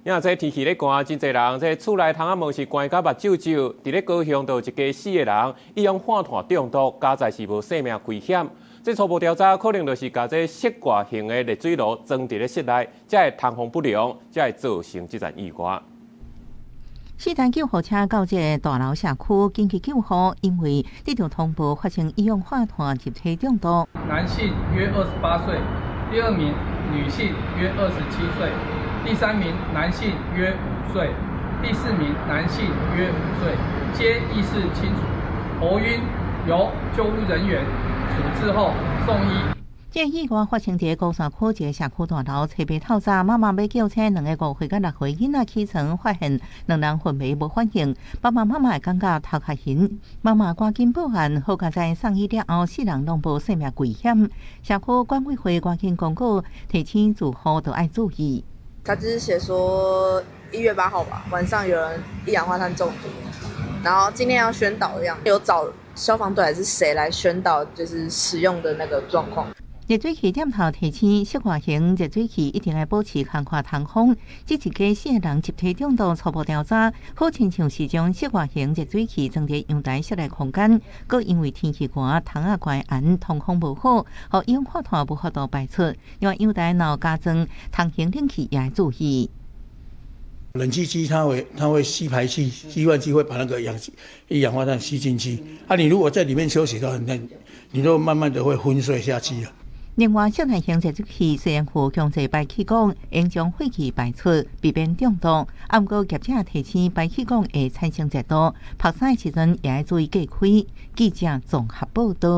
因為這天氣咧寒，真濟人這厝內窗仔門是關甲密皺皺。佇咧高雄，就有一家四个人一氧化碳中毒，佳在是無性命危險。這初步調查可能就是共這雪掛型的熱水爐裝佇咧室內，才會通風不良，才會造成這場意外。四台救護車到這个大樓社區緊急救護，因為得到通報發生一氧化碳集體中毒。男性約28歲，第二名女性約27歲，第三名男性約5歲，第四名男性約5歲，皆意識清楚，頭暈，由救護人員處置後送醫。這意外發生佇高山區一个社區大樓，初八透早，媽媽欲叫醒兩个5歲佮6歲囡仔起床，發現兩人昏迷無反應，爸爸媽媽會感覺頭殼暈，媽媽趕緊報案，好佳哉送醫了後，四人攏無性命危險。社區管委會趕緊公告，提醒住戶都愛注意。他就是寫說1月8號吧，晚上有人一氧化碳中毒，然後今天要宣導這樣，有找消防隊還是誰來宣導，就是使用的那個狀況。熱水器店頭提醒，室外型熱水器一定愛保持空曠通風。這一家四个人集體中毒初步調查，好親像是將室外型熱水器裝佇陽台室內空間，閣因為天氣寒，窗仔關嚴，通風無好，予一氧化碳無法度排出。另外，陽台若加裝筒型冷氣也愛注意。冷氣機它會吸排氣，吸換機會把那個氧一氧化碳吸進去。啊，你如果在裡面休息的話，那你就慢慢的會昏睡下去了。另外，室內型熱水器雖然有強制排氣管，應將廢氣排出，避免中毒。啊，毋過業者提醒排氣管會產生熱度，曝曬時陣也愛注意隔開。記者綜合報道。